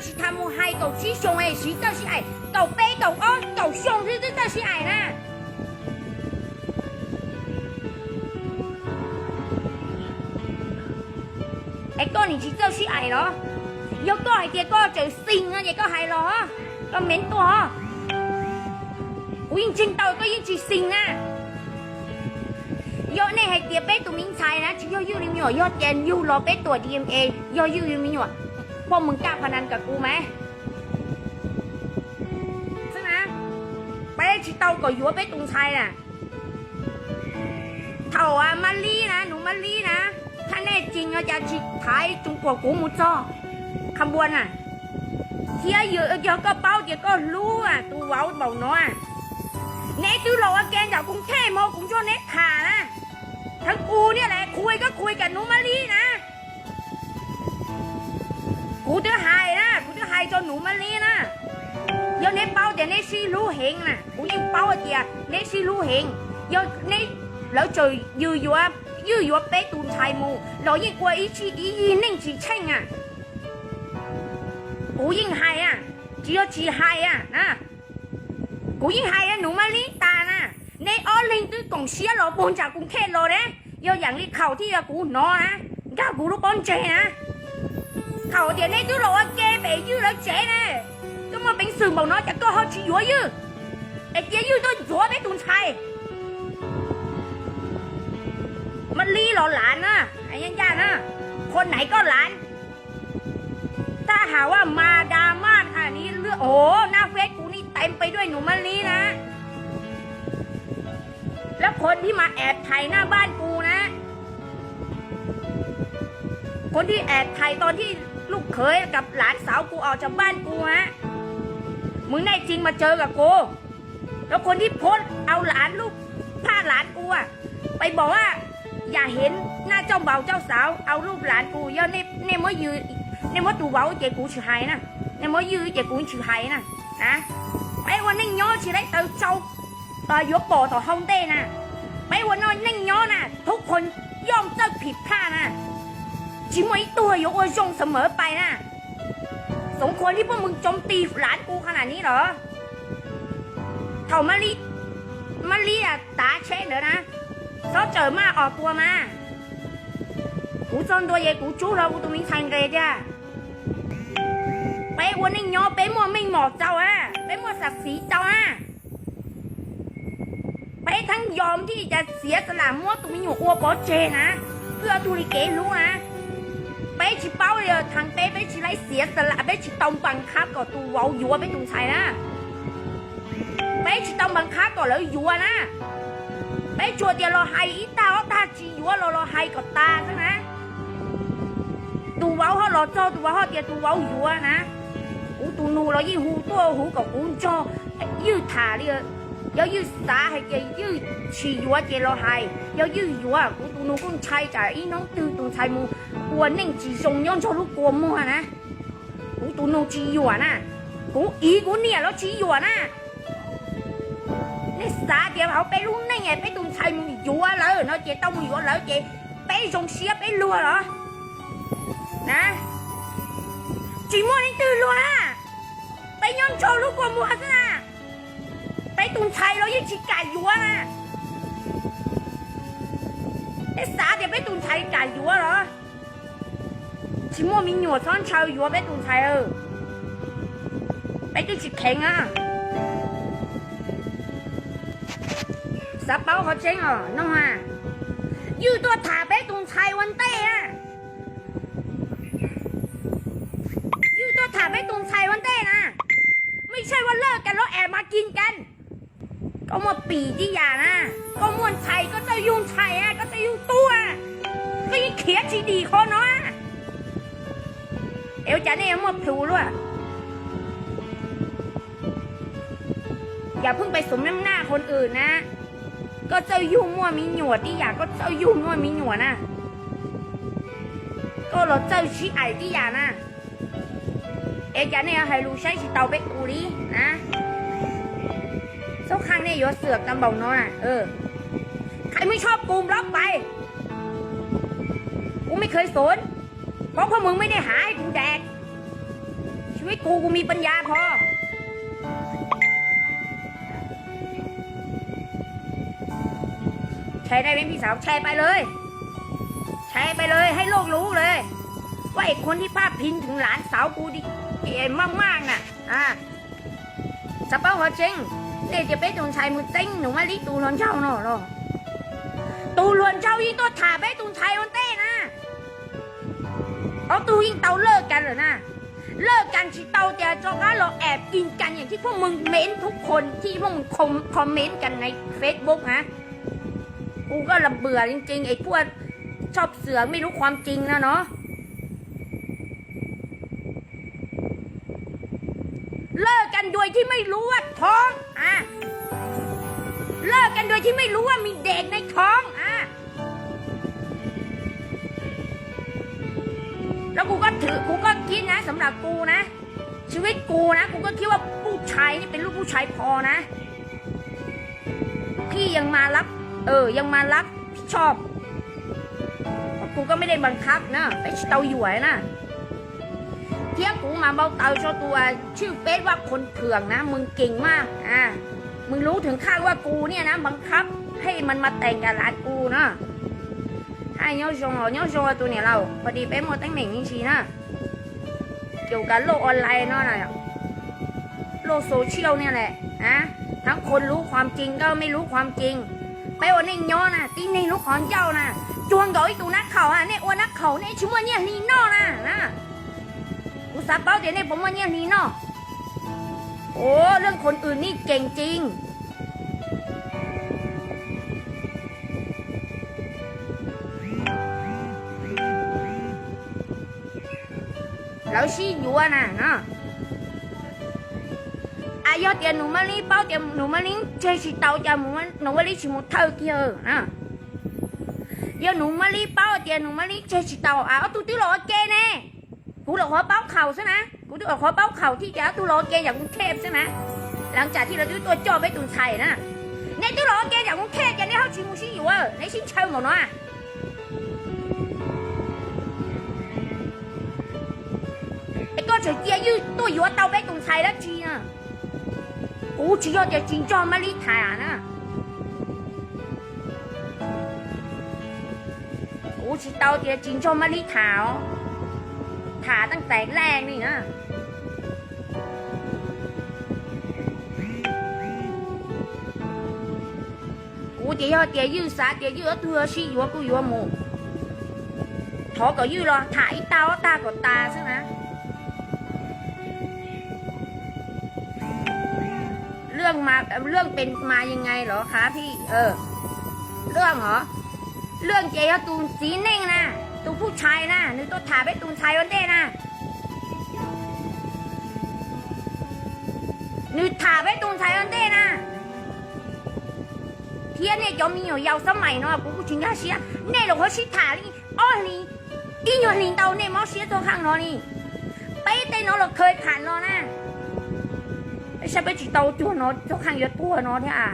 Tsis tas mus hais kaum tsib xyoos es siv txawj sib aim, kaum peb kaum ob kaum xyoo xwb twb txawj sib aim na. Es koj nim tsis txawj sib aim los? Yog koj hais tias koj tseem xis no ces koj hais los, koj mev tuaj os. Kuv yeej ntseeg tau koj yeej tsis xis na. Yog nej hais tias peb tus me ntxhais na tsis yog Ywj li me nyuam, yog tias yug los peb tuam D N A yog Ywj li me nyuam, poj mws kaj pha nan kom kuv mas xwb na. Peb tsis tau kom yuav peb tus ntxhais na. Thaum Mab Lib na, nus Mab Lib na, thaj nej tsis no cas tsis thaiv tsoos kuam kuv mus txog qha npua na. Thiab yog koj paub tias koj hlub tus vauv npaum no, neb twb los ua ke nram Koos Thej hmo kuv nrog neb tham na. Thaum kuv niaj lais khuv koj khuv kam nus Mab Lib na. Kuv twb hais na, kuv twb hais rau nus Mab Lib na. Yog neb paub tias neb sib hlub heev na, kuv yeej paub tias neb sib hlub heev. Yog neb, lawv tseem yws yuav, ywj yuav peb tus ntxhais mus los yeej ua ib yig neej tsis tsheej na. Kuv yeej hais na, tsis yog tsis hais na. Kuv yeej hais nus Mab Lib tas na. Neb ob leeg twb koom siab los puag nram Koos Thej los ne. Yog yaam li khaum thiaj yog kuv hnov na, nkag kuv lub pob ntseg na. Thaum tias neb twb los ua ke pem Ywj lawv tsev ne, koj muaj peev xwm npaum no cas koj ho tsis yuav Ywj, es cia Ywj tuaj ntxuav peb tus ntxhais. Mab Lib los lav na, ncaj na, qhua naiv koj lav. Tab has mas das maj, nab feb kuv ni tes pes duaj nus Mab Lib na. Lab qhua nthib mas es thais naj npaj kuv na. Qhua nthib es thais tog nthib, lub khawv kam lav xauv kuv os, tsam npaj kuv na. Mws nej tsis mas tsawv kam kuv. Lab qhua nthib phuab au lav lub phaj lav kuv. Pes npaum yam hev naj tsauj npaum tsauj xauv au lub lav kuv. Yog nej muab tus vauv ces kuv tsis hais na, nej muab Ywj ces kuv tsis hais na. Peb ua neej nyob tsis laib taws tsau yuav pom tom hau ntej na. Peb ua neej nyob na, thub qhua yooj txawj phim phaj na, tsis muaj ib tug yuav ua zoo xav mawv pais na. Xoov qhua nthib phuab mws tsoo ti lav kuv qhov na ni los. Thaum Mab Lib tav tsheb ntawd na, xob tsawm maj os tua mas. Kuv txog ntua ces kuv tsub hlo kuv tus me ntxhais nqes tiag. Peb ua neej nyob peb muaj meej mom txaus a, peb muaj xam xiv txaus a. Peb theeb yos nti cas xiav xa lam muab tus me nyuam ua pov tseg na, wb ob tug li kev hlub na. Peb tsis paub li thav peb, peb tsis laib xiav xa lam, peb tsis tau npas khab kom tus vauv yuav peb tus ntxhais na. Peb tsis tau npas khab kom lawv yuav na. Peb tsuas tias los hais ib tag ob tag tsis yuav los los hais kom tas xwb na. Tus vauv ho los txog tus vauv ho tias tus vauv yuav na. Kuv tus nus los yeej hu tuaj hu kom kuv nrog Ywj tham li. Yog Ywj xav hais tias Ywj tsis yuav ces los hais, yog Ywj yuav kuv tus nus kuj ntshai tsam ib hnub twg tus ntxhais mus ua neej tsis zoo nyob nrog lub kua muag na. Kuv tus nus tsis yuam na, kuv iv kuv niam los tsis yuam na. Nej xav tias hauv peb lub neej peb tus ntxhais mus yuav lawm no ces tau mus yuav lawm ces peb zoo siab peb luag los? Tsis muaj leej twg luag na, peb nyob nrog lub kua muag xwb na. Peb tus ntxhais los yeej tsis kam yuav na. Peb xav tias peb tus ntxhais kam yuav los? Tsis muaj me nyuam txhob ntshaw yuav peb tus ntxhais. Peb twb tsis kheev na. Xav paub qhov tseeb os no a. Ywj tuaj tham peb tus ntxhais ua ntej na. Ywj tuaj tham peb tus ntxhais ua ntej na. Mej tshaj ua lawj kas los es mas kis kas. Koj muaj pim tib yam na. Koj muaj ntxhais koj txawj yug ntxhais, koj txawj yug tub, koj yeej khiav tsis dim qhov no. Es ua cas nej yuav muaj plhus luaj? Yam pheej pes xum naj naj qhov wm na. Koj txawj yug muaj me nyuam tib yam, koj txawj yug muaj me nyuam na. Koj los txawj sib aim tib yam na. Es cas nej hais lus saib tsis taus peb tus li na? Txhob qhaj nej yuav xwm tau npaum no na. Qhaj mej tshoj pus nplob pais. Kuv mej khawv xov, pov phoj mws mej nej hav kuv dag. ชีวิตกู กูมีปัญญาพอ แชร์ได้ไหมพี่สาว แชร์ไปเลย แชร์ไปเลย ให้โลกรู้เลย ว่าไอ้คนที่พาดพิงถึงหลานสาวกูดีมากๆน่ะ อ่า Xav paub qhov tseeb, nej tias peb tus ntxhais mus txeeb nus Mab Lib tus hluas nraug no los? Tus hluas nraug yeej tuaj tham peb tus ntxhais ua ntej na. Ob tug yeej tau เลิกกัน lawm na. เลิกกัน tsis tau tias rov qab los แอบกินกัน อย่างที่พวกมึงเม้นทุกคนที่พวกมึงคอมเมนต์กันในเฟซบุ๊กนะ Kuv koj las npwm li ntsees es phuaj tshoj xwm mej lub qhuam cees no no. เลิกกันโดยที่ไม่รู้ว่าท้อง อ่ะ เลิกกันโดยที่ไม่รู้ว่ามีเด็กในท้อง อ่ะ แล้วกูก็ถือ กูก็คิดนะ สำหรับกูนะ ชีวิตกูนะ กูก็คิดว่าผู้ชายนี่เป็นลูกผู้ชายพอนะ พี่ยังมารับ เออ ยังมารับผิดชอบ กูก็ไม่ได้บังคับนะ peb tsis tau yuam na. Thiab kuv mas npau taws rau tus ชื่อเฟซว่าคนเถื่อนนะ มึงเก่งมาก อ่ะ มึงรู้ถึงขั้นว่ากูเนี่ยนะ บังคับให้มันมาแต่งกับหลานกูนะ Hais nyob zoo os, nyob zoo tus niam laus, พอดี peb muaj teeb meem me ntsis na, เกี่ยวกับโลกออนไลน์ no, โลกโซเชียล เนี่ยแหละนะ, ทั้งคนรู้ความจริงก็ไม่รู้ความจริง. Peb ua neej nyob na, tib neeg lub qhov ncauj na, cuag nkaus ib tug nab khaum, nej ua nab khaum nej tsis muaj nyiaj hli noj na. Kuv xav paub tias nej puas muaj nyiaj hli noj. Ua เรื่องคนอื่นนี่เก่งจริง Lawv sib yuav na no. As yog tias nus Mab Lib paub tias nus Mab Lib tseg tsis tau, cas nus Mab Lib tsis mus thawj kiag na? Yog nus Mab Lib paub tias nus Mab Lib tseg tsis tau, as ob tug twb los ua ke ne. Kuv los qhuav paub khaum xwb na, kuv twb los qhuav paub khaum thiab, cas ob tug los ua ke yam kuv thej xwb na. Las tsam thiaj li twb tuaj coj peb tus ntxhais na. Nej twb los ua ke yam kuv thej, cas nej ho tsis mus sib yuav, nej sib ntshaw npaum no? Es koj tseem cia Ywj tuaj yuav tau peb tus ntxhais dab tsi na? Kuv tsis yog tias tsis nrog Mab Lib tham na. Kuv tsis tau tias tsis nrog Mab Lib tham os, tham teej tais laj li na. Kuv ces yog tias Ywj xav tias Ywj ob tug sib yuav kuj yuav mus, thov kom Ywj los tham ib tag ob tag kom tas xwb na. เรื่องมา เรื่องเป็นมายังไงเหรอคะพี่ เออ เรื่องเหรอ เรื่องces yog tus txiv neej na, tus ผู้ชาย na, nws tuaj tham peb tus ntxhais ua ntej na. Nws tham peb tus ntxhais ua ntej na. Thiab nej cov me nyuam yaus xab maim no kuv kuj tsis nkag siab, nej los qhuav sib tham li ob hlis, ib nyuag hlis ntau nej mob siab txog qhaj no li. Peb tej no los khawv tham los na, peb saib peb tsis tau cuag no txog qhaj yuav tuag no thiab.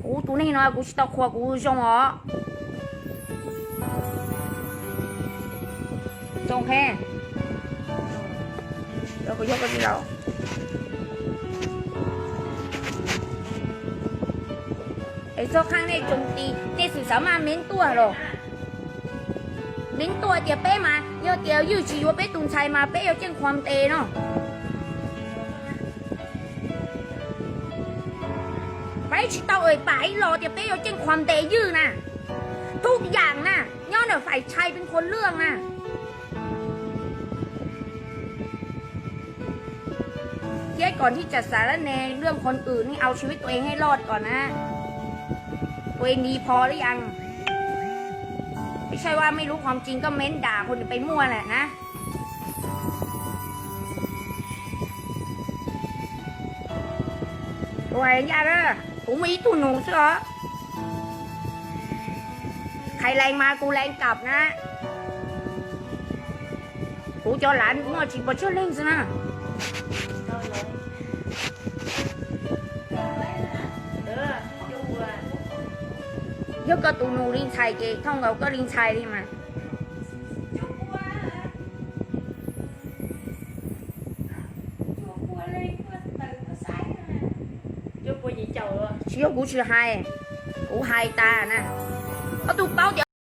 Kuv tus neeg no kuv tsis tau qhuas kuv zoo os. Tsoom qhe, es txog qhaj nej tsoom tis nej xwm xav maj meeb tuaj los, meeb tuaj tias peb mas yog tias Ywj tsis yuav peb tus ntxhais mas peb yuav ceej qhuas ntes no. Peb tsis tau ua pam ib los tias peb yuav ceej qhuas ntes Ywj na. Thub yam na, nyob ntawm faim tshais pes khuas lwj na. Thiab kom thib tsam xav lab ne, เรื่องคนอื่นนี่ เอาชีวิตตัวเองให้รอดก่อนนะ ตัวเองดีพอหรือยัง ไม่ใช่ว่าไม่รู้ความจริงก็เม้นด่าคนอื่นไปมั่วแหละนะ. Ua ncaj na, kuv muaj ib tug nus xwb os. Qhais lees mas kuv lees kam na. Kuv cov lav muaj tsis pos tsawg leeg xwb na. Yog koj tus nus li ntxhais ces thooj nkaus koj li ntxhais li mas. Tsis yog kuv tsis hais, kuv hais tas na. Ob tug paub tias